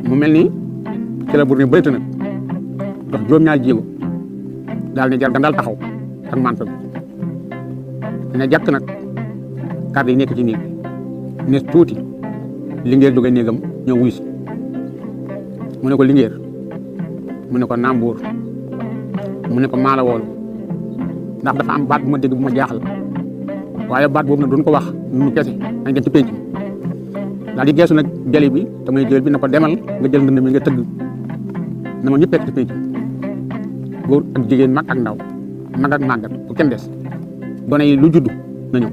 mu mel ni ci la buur ne bëreet nag dox juróom-ñaari jéego daal ne jar gan daal taxaw ak manto bi ne jàkk nag kàddu yi nekk ci néeg bi ne tuuti Linguère jóge néegam ñëw wuy si mu ne ko Linguère mu ne ko naam buur mu ne ko maa la woolu ndax dafa am baat bu ma dégg bu ma jaaxal waaye baat boobu nag duñ ko wax nu kese dañ dem ci pénc mi daal di geesu nag jëli bi te muy jël bi na ko demal nga jël ndënd mi nga tëgg na ma ñëpp fekk ci pénc mi góor ak jigéen mag ak ndaw mag ak màggat bu kenn des gone yi lu judd na ñëw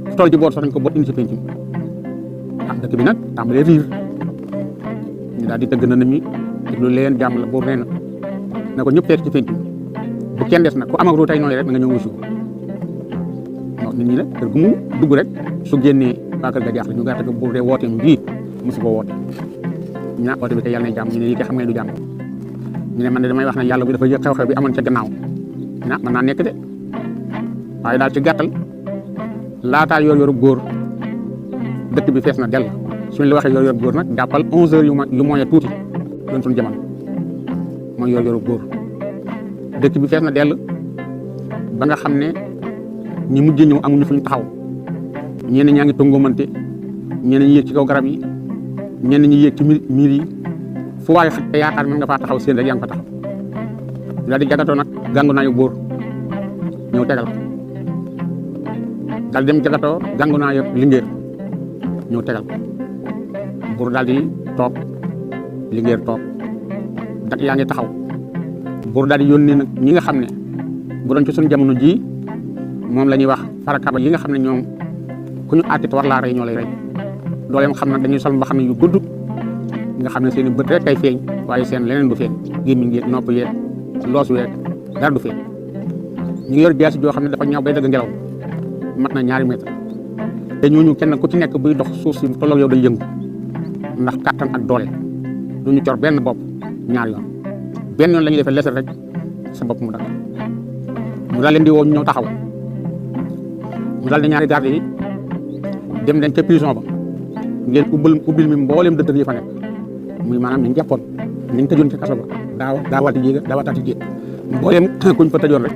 fu toll ci boor sax dañ ko boot indi ci pénc mi dëkk bi nag tàmbalee riir ñu daal di tëgg ndënd mi lu leen jàmm la buur nee na ko ñëpp fekk ci pénc mi bu kenn des nag ku am ak ru tey nooy rek na nga ñëw wusu ko nit ñi nag kër gu mu dugg rek su génnee waa kër ga jaaxle ñu gàtt ko buur dee wooteem bii mosu ko woote ñu naan woote bi te yàlla na jàmm ñu ne lii xam nga du jàmm ñu ne man de damay wax ne yàlla bu dafa yëg xew-xew bi amoon ca gannaaw ñu mën naa nekk de waaye daal ci gàttal laataa yor-yoru góor dëkk bi fees na dell suñu la waxee yor-yor góor nag jàppal 11h yu moyen tuuti doon suñu jamono mooy yor-yoru góor dëkk bi fees na dell ba nga xam ne ñi mujj ñëw amuñu fuñ taxaw ñenn ñaa ngi tongomante ñenn ñi yéeg ci kaw garab yi ñenn ñi yéeg ci miir yi fu waaye yaakaar mën nga faa taxaw seen rek yaa ngi fa taxaw daal di jagatoo nag gàngu naayu góor ñëw tegal daal dem jagatoo gàngu naayu Linguère ñëw tegal buur daal di toog Linguère toog dak yaa ngi taxaw buur daal di yónnee nag ñi nga xam ne bu doon ci suñu jamono ji moom la ñuy wax farakaba yi nga xam ne ñoom ku ñu àtte war laa rey ñoo lay rey dooleem xam nag dañuy sol mba xam ne yu gudd nga xam ne seen i bët rek kay feeñ waaye seen leneen du feeñ gémmiñ gi nopp yeeg loos weeg dara du feeñ ñu ngi yor jaasi joo xam ne dafa ñaaw bay dëgg ngelaw mat na 2 mètres te ñooñu kenn ku ci nekk buy dox suuf si tolloog yow day yëngu ndax kàttan ak doole du ñu cor benn bopp 2 yoon benn yoon la ñuy defee leset rek sa bopp mu dal mu daal leen di woo ñu ñëw taxaw mu daal di ñaari garde yi dem leen ca prison ba ngeen ubbil mi mboolem dëkk yi fa nekk muy maanaam ni ñu jàppoon ni ñu tëjoon ci kaso ba daawati jéeg mboolem kuñ fa tëjoon rek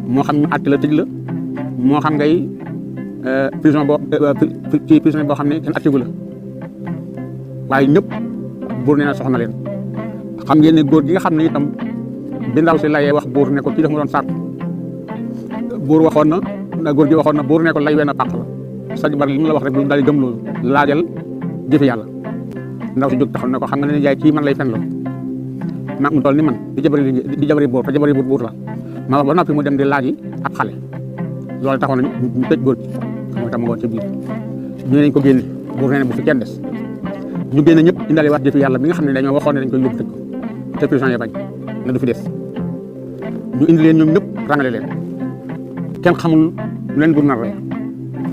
moo xam ñu àtte la tëj la moo xam ngay prison boo xam ne kenn attigu la waaye ñëpp buur nee na soxna leen xam ngeen ne góor gi nga xam ne itam bi ndaw si layee wax buur ne ko kii dafa ma doon sàkk buur waxoon na góor gi waxoon na buur ne ko lay wenn pàq la sa jabar li mu la wax rek lu daal di gëm loolu laajal jëfe yàlla ndaw si jóg taxaw ne ko xam nga ne yaay kii man lay fen la mag mu toll ni man di jabari buur te jabari buur la ma wax ba noppi mu dem di laaji ab xale loolu taxoon na ñu tëj góor gi mooy tam ma woon ci biir ñu nañ ko génne buur nee na bu fi kenn des ñu génne ñëpp indaale waat jëfe yàlla bi nga xam ne dañoo waxoon ne dañ koy yóbbu tëj ko te prison yi bañ na du fi des ñu indi leen ñoom ñëpp rangale leen kenn xamul lu leen buur nar rey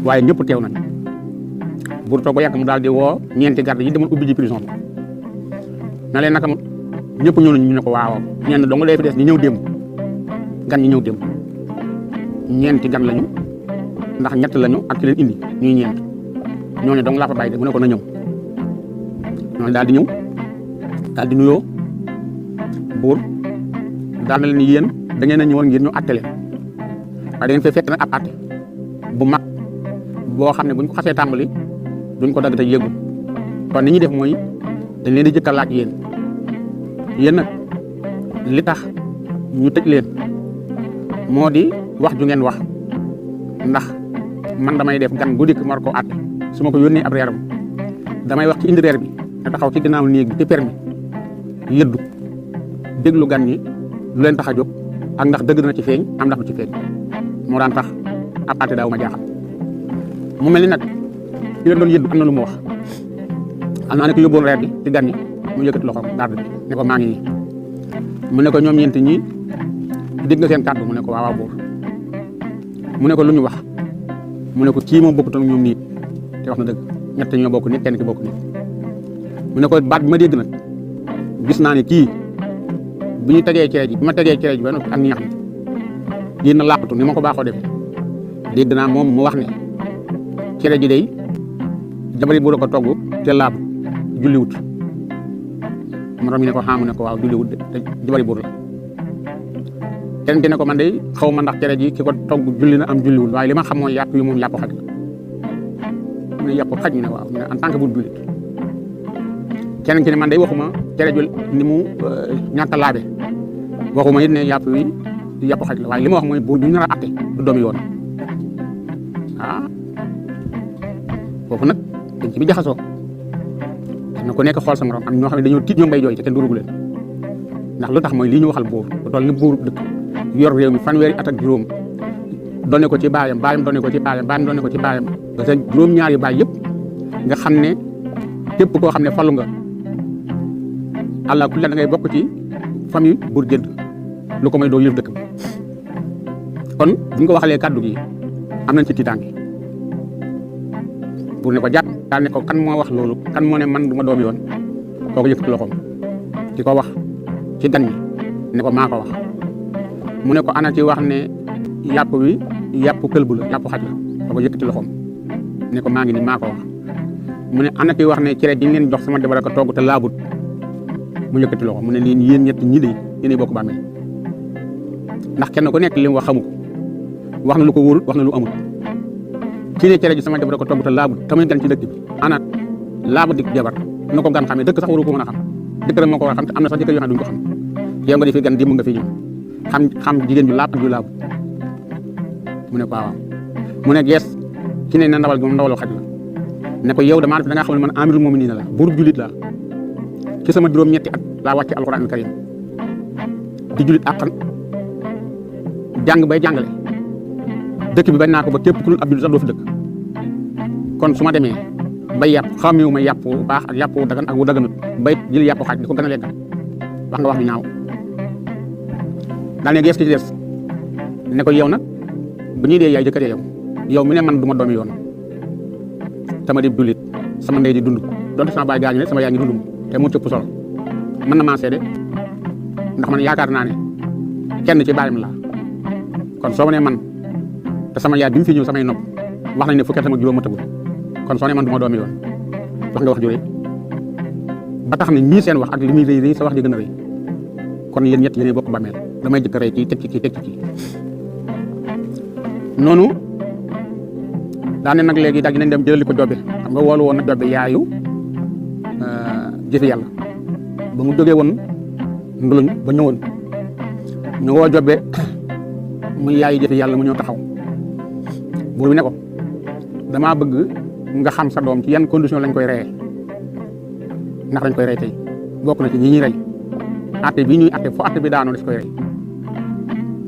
waaye ñëpp teew nañ buur toog ba yàgg mu daal di woo ñeenti garde yi demoon ubbi ji prison bi na leen naka ñëpp ñëw nañ ñu ne ko waaw ñenn dong lay fi des ñi ñëw démb gan ñi ñëw démb ñeenti gan lañu ndax ñett lañu ak ki leen indi ñuy ñeent ñooñu dong laa fa bàyyi de mu ne ko na ñëw ñooñu daal di ñëw daal di nuyoo buur daal na leen yéen da ngeen a ñëwoon ngir ñu àtte leen waaye da ngeen fay fekk nag ab àtte bu mag boo xam ne buñ ko xasee tàmbali duñ ko dagg te yëgul kon ni ñuy def mooy dañ leen di jëkk a laaj yéen nag li tax ñu tëj leen moo di wax ju ngeen wax ndax man damay def gan gu dikk mar ko àtte su ma ko yónnee ab reeram damay wax ci indi reer bi te taxaw ci ginnaaw néeg bi ci permis yëddu déglu gan ñi lu leen tax a jóg ak ndax dëgg dana ci feeñ am ndax du ci feeñ moo daan tax ab àtte daaw ma jaaxal mu mel ni nag ki leen doon yëddu am na lu mu wax am naa ne ko yóbboon reer bi ci gan ñi mu yëkkati loxo garde bi ne ko maa ngi nii mu ne ko ñoom ñeent ñi dégg nga seen kàddu mu ne ko waaw buur mu ne ko lu ñu wax mu ne ko kii moom bokkut ak ñoom nit te wax na dëgg ñett ñoo bokk nit kenn ki bokk nit mu ne ko baat bi ma dégg nag gis naa ne kii bi ñu tegee cere ji bi ma tegee cere ji ba noppi ak ñax mi génn làqatu ni ma ko baaxoo defee dégg naa moom mu wax ne cere ji day jabari bu ko togg te laab julliwut morom mi ne ko xaamu ne ko waaw julliwul de te jabari buur la kenn ki ne ko man de xaw ma ndax cere ji ki ko togg julli na am julliwul waaye li ma xam mooy yàpp yi moom yàpp xaj la mu ne yàpp xaj ñu ne waaw mu ne en tant que buur jullit kenn ki ne man de waxuma cere ju ni mu ñàkk a laabe waxuma it ne yàpp wi yàpp xaj la waaye li ma wax mooy buur bi ñu nar a atte du doomi yoon foofu nag dañ ci bi jaxasoo na ku nekk xool sa morom am ñoo xam ne dañoo tiit ñoom bay jooy te kenn durugu leen ndax lu tax mooy lii ñu waxal buur lu toll ni buur dëkk yor réew mi fanweeri at ak juróom doone ko ci baayam doone ko ci baayam doone ko ci baayam ba sa juróom-ñaari baay yëpp nga xam ne képp koo xam ne falu nga àlla ku la da ngay bokk ci famille buur gédd lu ko may doo yëf dëkk bi kon buñ ko waxalee kàddu gi am nañ ci tiitaange buur ne ko jàpp daal ne ko kan moo wax loolu kan moo ne man du ma doom yoon kooku yëkkati loxoom ki ko wax ci gan ñi ne ko maa ko wax mu ne ko ana ci wax ne yàpp wi yàpp këlbu la yàpp xaj la kooku yëkkati loxoom ne ko maa ngi ni maa ko wax mu ne ana ci wax ne cere di leen jox sama jabar ko togg te laabut mu yëkkati loxoom mu ne leen yéen ñett ñi de yéen bokk bàmmeel ndax kenn ku nekk li mu wax xamu ko wax na lu ko wóorut wax na lu amul kii ne cere ji sama jabar ko togg te laabut tamit gan ci dëkk bi ana laabut di jabar na ko gan xamee dëkk sax waru ko mën a xam jëkkëram moo ko war a xam te am na sax jëkkër yoo xam ne duñ ko xam yow nga di fi gan dimb nga fi ñëw xam jigéen ju laab ak ju laabut mu ne ko waaw mu ne gees ki ne na ndawal gi moom ndawalu xaj la ne ko yow damaa def da ngaa xam ne man amirul mu'minin la buurub julit la ci sama juróom-ñetti at laa wàcce alquran karim di julit àqan jàng bay jàngale dëkk bi bañ naa ko ba képp ku dul ab julit sax doo fi dëkk kon su ma demee bay yàpp xamewu ma yàpp wu baax ak yàpp wu dagan ak wu daganut bay jël yàpp xaj di ko gën a lekk wax nga wax ju ñaaw daal ne gees ki ci des ne ko yow nag bu ñuy dee yaay jëkkër yow mi ne man du ma doomi yoon sama di jullit sama ndey di dund donte sama baay gaañu ne sama yaay ngi dund te mu cëpp solo mën na maa seede ndax man yaakaar naa ne kenn ci baayam laa kon soo ma nee man te sama yaay bi mu fi ñëw samay nopp wax nañ ne fukki at sama juróom ma tëgul kon soo ne man du ma doomi yoon wax nga wax jure ba tax ne ñii seen wax ak li muy rëy sa wax di gën a rëy kon yéen ñett yéen bokk bàmmeel damay jëkk rëy kii teg ci kii noonu daane nag léegi daal dinañ dem jëlali ko jobbe xam nga woolu woon na jobbe yaayu jëfi yàlla ba mu jógee woon nduluñ ba ñëwoon ñu woo jobbe muy yaayu jëfi yàlla mu ñëw taxaw buur bi ne ko damaa bëgg nga xam sa doom ci yan condition lañ koy reyee ndax dañ koy rey tey bokk na ci ñi ñuy rey atte bi ñuy atte fo atte bi daanoo des koy rey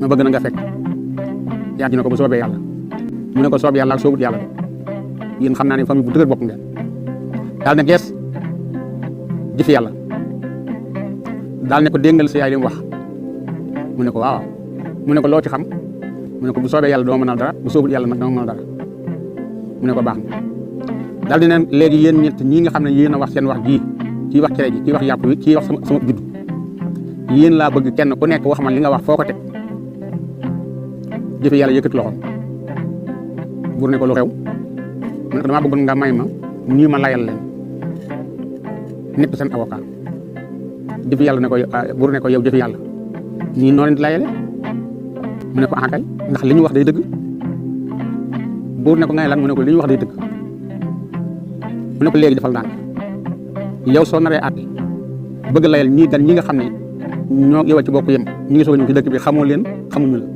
ma bëgg na nga fekk yaa ngi ne ko bu soobee yàlla mu ne ko soobee yàlla ak soobut yàlla yéen xam naa ne famille bu dëgër bopp ngeen daal ne gees jëfi yàlla daal ne ko déngal sa yaay li mu wax mu ne ko waaw mu ne ko loo ci xam mu ne ko bu soobee yàlla doo mënal dara bu soobut yàlla nag doo mënal dara mu ne ko baax na daal di ne léegi yéen ñett ñii nga xam ne yéen a wax seen wax ji kii wax cere ji kii wax yàpp wi kii wax sama judd yéen laa bëgg kenn ku nekk wax ma li nga wax foo ko teg jëfe yàlla yëkkati loxoom buur ne ko lu xew mu ne ko damaa bëggoon nga may ma ñii ma layal leen nekk seen avocat jëfe yàlla ne ko buur ne ko yow jëfe yàlla ñii noo leen di layale mu ne ko kay ndax li ñu wax day dëgg buur ne ko ngay lan mu ne ko li ñu wax day dëgg mu ne ko léegi defal ndànk yow soo naree àtte bëgg layal ñii gan ñi nga xam ne ñoo yow ci bokk yem ñi ngi soog a ñëw ci dëkk bi xamoo leen xamuñu la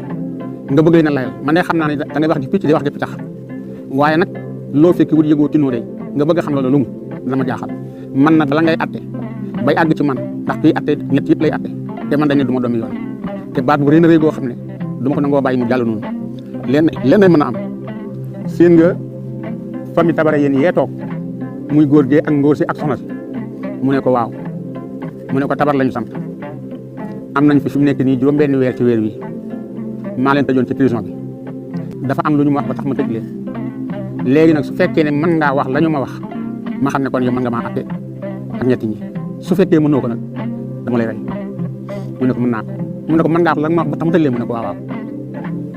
nga bëgg leen a layal man de xam naa ne da ngay wax di picc di wax di pitax waaye nag loo fekki wut yëgoo tinoo day nga bëgg a xam loolu lu mu dama jaaxal man nag bala ngay atte bay àgg ci man ndax kuy atte ñett yëpp lay atte te man dañ ne du ma doomi yoon te baat bu rëy na rëy goo xam ne du ma ko nangoo bàyyi mu jàll noonu lenn mën a am seen nga famille tabara yéen yee toog muy góor gee ak ngóor si ak soxna si mu ne ko waaw mu ne ko tabar lañu sant am nañ fi mu nekk nii juróom benn weer ci weer wi maa leen tëjoon ci prison bi dafa am lu ñu ma wax ba tax ma tëj leen léegi nag su fekkee ne mën ngaa wax la ñu ma wax ma xam ne kon yow mën nga maa atte ak ñetti ñi su fekkee mënoo ko nag dama lay rey mu ne ko mën naa ko mu ne ko mën ngaa wax la ma wax ba tax ma tëj leen mu ne ko waaw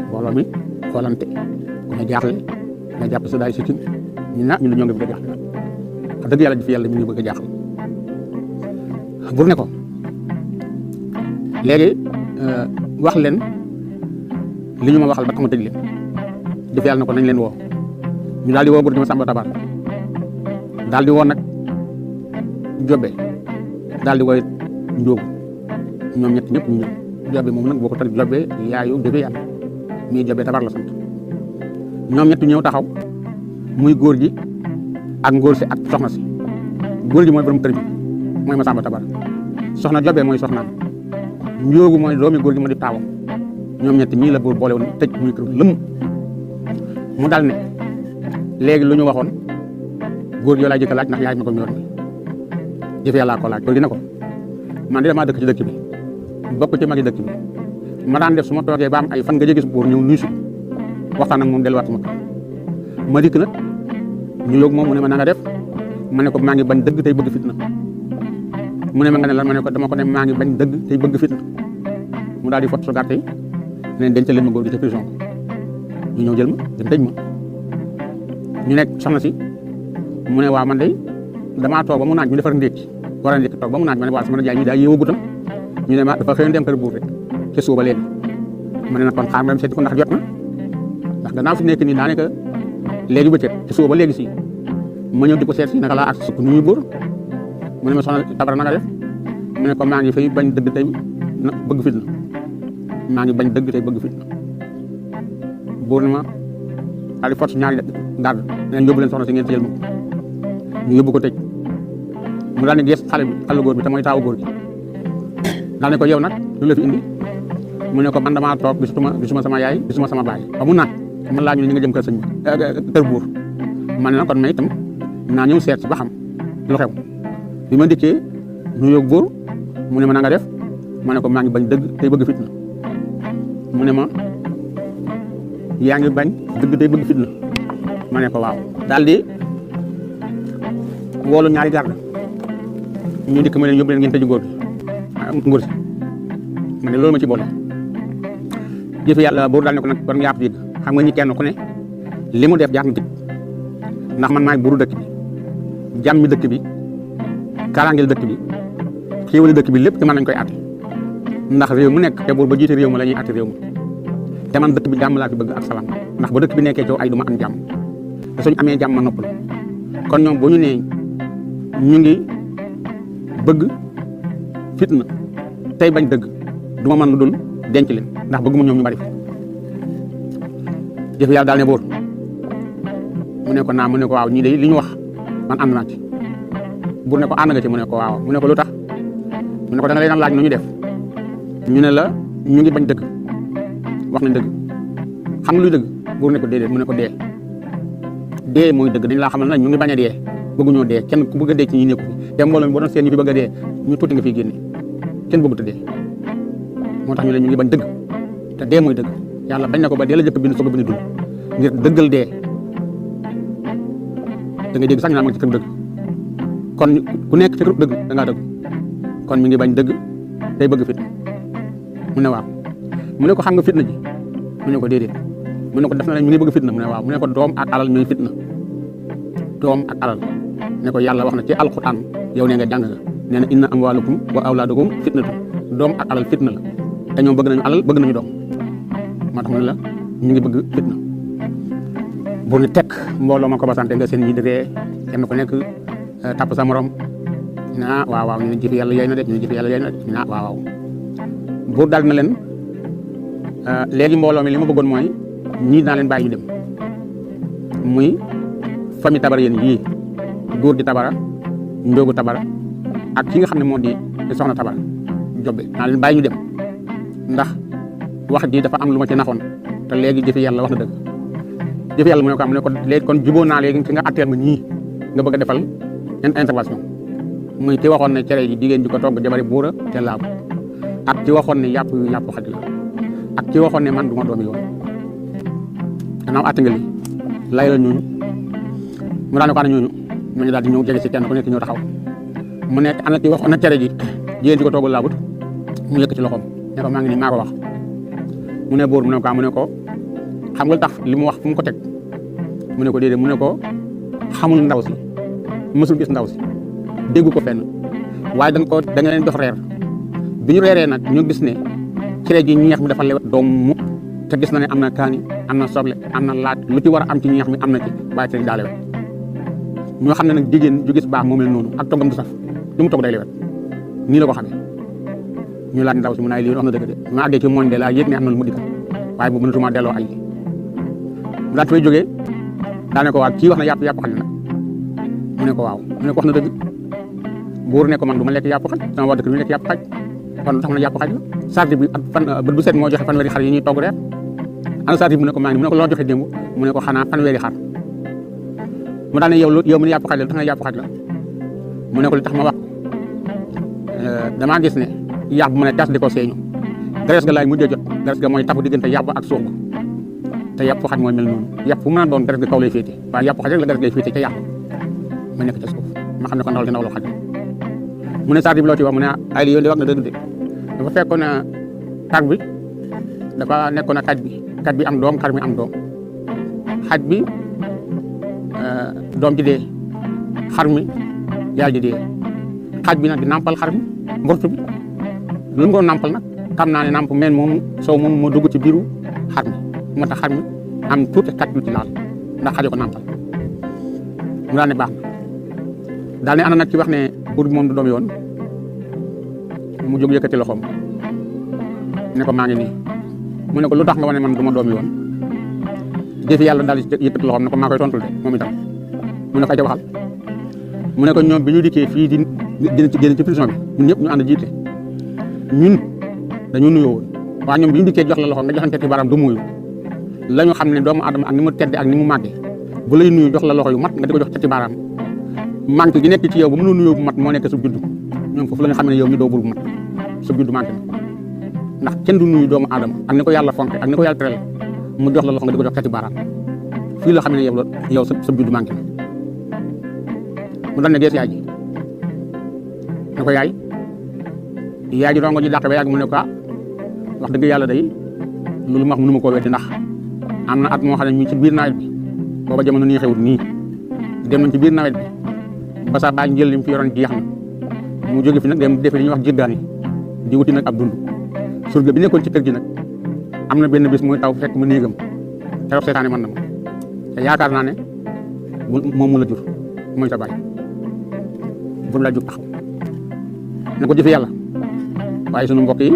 mbooloo mi xoolante ku ne jaaxle nga jàpp sa daay si cin ñu ñoo ngi bëgg a jaaxle wax dëgg yàlla ji fi yàlla ñu ngi bëgg a jaaxle buur ne ko léegi wax leen li ñu ma waxal ba tax ma tëj leen def yàlla na ko nañ leen woo ñu daal di woo buur di Masamba Tabar daal di woo nag Jobbe daal di woy Njóogu ñoom ñett ñëpp ñu ñëw Jobbe moom nag boo ko tënk Jobbe yaayu defe yàlla mii Jobbe Tabar la sant ñoom ñett ñëw taxaw muy góor gi ak ngóor si ak soxna si góor gi mooy borom kër gi mooy Masamba Tabar soxna Jobbe mooy soxnaam Njóogu mooy doomi góor gi ma di taawam ñoom ñett ñii la buur boole woon tëj muy kër lëm mu dal ne léegi lu ñu waxoon góor gi yow laa jëkk laaj ndax yaay ma ko ñor jëfe yàllaa ko laaj góor gi ne ko man de damaa dëkk ci dëkk bi bokk ci magi dëkk bi ma daan def su ma toogee ba am ay fan nga jégis buur ñëw nuyu si waxtaan ak moom delluwaat sama kër ma dikk nag ñu yóg moom mu ne ma na nga def ma ne ko maa ngi bañ dëgg tey bëgg fitna mu ne ma nga ne lan ma ne ko dama ko ne maa ngi bañ dëgg tey bëgg fitna mu daal di fot su gàtt yi ne denc leen ma góor gi ca prison ñu ñëw jël ma dem tëj ma ñu nekk soxna si mu ne waa man de damaa toog ba mu naaj ñu defar ndékki war a ndékki toog ba mu naaj ma ne waa sama jaay ñi daa yeewoo gutam ñu ne ma dafa xëyoon dem kër buur rek ca suuba léegi ma ne nag kon xaar ma dem seeti ko ndax jot na ndax gannaaw fi nekk nii daanaka léegi bëccëg ca suuba ba léegi si ma ñëw di ko seet si naka laa ak sukk nuyu buur mu ne ma soxna Tabara na nga def mu ne ko maa ngi fay bañ dëgg tey bëgg fitna maa ngi bañ dëgg tey bëgg fitna buur ne ma daal di force ñaari daal neen yóbbu leen soxna si ngeen tëjal ma ñu yóbbu ko tëj mu daal di gees xale góor bi te mooy taawu góor gi daal ne ko yow nag lu la fi indi mu ne ko man damaa toog gisuma sama yaay gisuma sama baay ba mu naaj man laa ñu ne ñu nga jëm kër sëñ kër buur man ne na kon may itam naa ñëw seet si ba xam lu xew bi ma dikkee ñu yóbbu buur mu ne ma na nga def ma ne ko maa ngi bañ dëgg tey bëgg fitna mu ne ma yaa ngi bañ dëgg tey bëgg fitna ma ne ko waaw daal di woolu ñaari garde ñu dikk ma leen yóbbu leen ngeen tëju góor gi ngóor si ma ne loolu ma ci boole jëfe yàlla buur daal ne ko nag kon yaa ko dégg xam nga ñi kenn ku ne li mu def jaar na dëkk ndax man maay buuru dëkk bi jàmmi dëkk bi kaaraangeel dëkk bi xéewali dëkk bi lépp ci man nañ koy àtte ndax réew mu nekk te buur ba jiite réew ma la ñuy àtte réew ma te man dëkk bi jàmm laa fi bëgg ak salaam ndax ba dëkk bi nekkee coow ay du ma am jàmm te suñu amee jàmm ma noppal kon ñoom bu ñu nee ñu ngi bëgg fitna tey bañ dëgg du ma mën lu dul denc leen ndax bëgguma ñoom ñu bari fi jëf yàlla daal ne buur mu ne ko naa mu ne ko waaw ñii de li ñu wax man ànd naa ci buur ne ko ànd nga ci mu ne ko waaw mu ne ko lu tax mu ne ko da nga leen laaj nu ñu def ñu ne la ñu ngi bañ dëgg wax nañ dëgg xam nga luy dëgg buur ne ko déedéet mu ne ko dee mooy dëgg dañ laa xamal na ñu ngi bañ a dee bëgguñoo dee kenn ku bëgg a dee ci ñi nekku fi te mbooloo mi boo doon seen ñu fi bëgg a dee ñu tuuti nga fiy génne kenn bëggut a dee moo tax ñu ne ñu ngi bañ dëgg te dee mooy dëgg yàlla bañ na ko ba dee la jëkk bind soog a bind dund ngir dëggal dee da ngay dégg sax ñu naan ma ci kër dëgg kon ku nekk ci kër dëgg da ngaa dëgg kon mi ngi bañ dëgg tey bëgg fitna mu ne waaw mu ne ko xam nga fitna ji mu ne ko déedéet mu ne ko def na mi ngi bëgg fitna mu ne waaw mu ne ko doom ak alal ñooy fitna doom ak alal ne ko yàlla wax na ci alquran yow nee nga jàng nga nee na inna amwaalakum wa awlaadukum fitnatun doom ak alal fitna la te ñoom bëgg nañu alal bëgg nañu doom moo tax mu ne la ñu ngi bëgg fitna bu ne tekk mbooloo ma ko basante nga seen ñi di ree kenn ku nekk tàpp sa morom ñu ne ah waaw waaw ñu ne jëfi yàlla yooyu na de ñu ne jëfi yàlla yooyu na de ñu ne ah waaw waaw buur daal na leen léegi mbooloo mi li ma bëggoon mooy ñii naa leen bàyyi ñu dem muy famille Tabara yéen yii góor gi Tabara Njóogu Tabara ak ki nga xam ne moo di soxna Tabara Jobbe naa leen bàyyi ñu dem ndax wax ji dafa am lu ma ci naxoon te léegi jëfi yàlla wax na dëgg jëfi yàlla mu ne ko am mu ne ko léegi kon jubóo naa léegi ki nga atteel ma ñii nga bëgg a defal intervention muy ki waxoon ne cere ji jigéen ji ko togg jabari buura te laabu ak ci waxoon ne yàpp xaj la ak ci waxoon ne man du ma doomi yoon gannaaw atte nga lii lay la ñooñu mu daal ne ko ana ñooñu daal di ñëw jege si kenn ku nekk ñëw taxaw mu nekk ana ci waxoon na cere ji jigéen ji ko togg laabut mu yëkk ci loxoom ne ko maa ngi nii maa ko wax mu ne buur mu ne ko mu ne ko xam nga tax li mu wax fu mu ko teg mu ne ko déedéet mu ne ko xamul ndaw si mësul gis ndaw si déggu ko fenn waaye da nga leen jox reer bi ñu reeree nag ñu gis ne cere ji ñeex mi dafa lewet doom mu te gis na ne am na kaani am na soble am na laaj lu ci war a am ci ñeex mi am na ci waaye cere ji daa lewet ñoo xam ne nag jigéen ju gis baax moo mel noonu ak toggam du saf lu mu togg day lewet nii la ko xamee ñu laaj ndaw si mu ne ay lii wax na dëgg de ma àggee ci mooñ de laa yëg ne am na lu mu dikkal waaye bu mënatuma delloo ay mu daal fay jógee daa ne ko waaw kii wax na yàpp xaj na mu ne ko waaw mu ne ko wax na dëgg buur ne ko man du ma lekk yàpp xaj sama waa dëkk du lekk yàpp xaj kon lu tax na yàpp xaj la sarti bi ak bët bu set moo joxe fanweeri xar yi ñuy togg reer ana sarti bi mu ne ko maa ngi mu ne ko loo joxe démb mu ne ko xanaa fanweeri xar mu daal ne yow mu ne yàpp xaj la tax na yàpp xaj la mu ne ko li tax ma wax damaa gis ne yàpp mu ne tas di ko seeñu graisse ga laay mujjee jot graisse ga mooy tafu diggante yàpp ak suuf te yàpp xaj mooy mel noonu yàpp fu mu mën a doon graisse ga kaw lay féete waaye yàpp xaj rek la graisse lay féete ca yàpp ma nekk ca suuf ma xam ne ko ndawal te ndawal xaj mu ne sarti bi loo ci wax mu ne ay li yoon de wax na dëgg de dafa fekkoon na xar bi dafa nekkoon na xaj bi am doom xar mi am doom xaj bi doom ji dee xar mi yaay ji dee xaj bi nag di nampal xar mi mbortu bi lu mu doon nampal nag xam naa ne namp meen moom soow moom moo dugg ci biiru xar mi moo tax xar mi am tuuti xaj lu ci laal ndax xajo ko nampal mu daal ne baax na daal ne ana nag ci wax ne buur bi moom du doom yoon mu jóg yëkkati loxoom ne ko maa ngi nii mu ne ko lu tax nga wane man du ma doom yoon defi yàlla daal di yëkkati loxoom ne ko maa koy tontul de moom itam mu ne ko ay ca waxal mu ne ko ñoom bi ñu dikkee fii di génn ci prison bi ñun ñëpp ñu ànd jiite ñun dañu nuyoo woon waaye ñoom bi ñu dikkee jox la loxo nga joxante ci baaraam du muyu la ñu xam ne doomu adama ak ni mu tedde ak ni mu màggee bu lay nuyu jox la loxo yu mat nga di ko jox ci baaraam manque gi nekk ci yow ba mënoo nuyoo bu mat moo nekk sa juddu ñoom foofu la nga xam ne yow mi doo bul bu mat sa juddu manqué na ndax kenn du nuyu doomu aadama ak ni ko yàlla fonke ak ni ko yàlla teral mu jox la loxo nga di ko jox ci baaraam fii la xam ne yow sa juddu manqué na mu dal ne gees yaay ji ne ko yaay ji rongo ji dàq ba yàgg mu ne ko wax dëgg yàlla day loolu ma wax mënu ma koo weddi ndax am na at moo xam ne ñu ci biir nawet bi booba jamono nii xewut nii dem nañ ci biir nawet bi ba sax baa njël li mu fi yoroon jeex na mu jóge fi nag dem defe li ñuy wax jéggaani di wuti nag ab dund surga bi nekkoon ci kër gi nag am na benn bis muy taw fekk mu néegam te wax seetaane mën na ma te yaakaar naa ne moom mu la jur mooy sa bàyyi bu la jug taxaw ne ko jëfe yàlla waaye sunu mbokk yi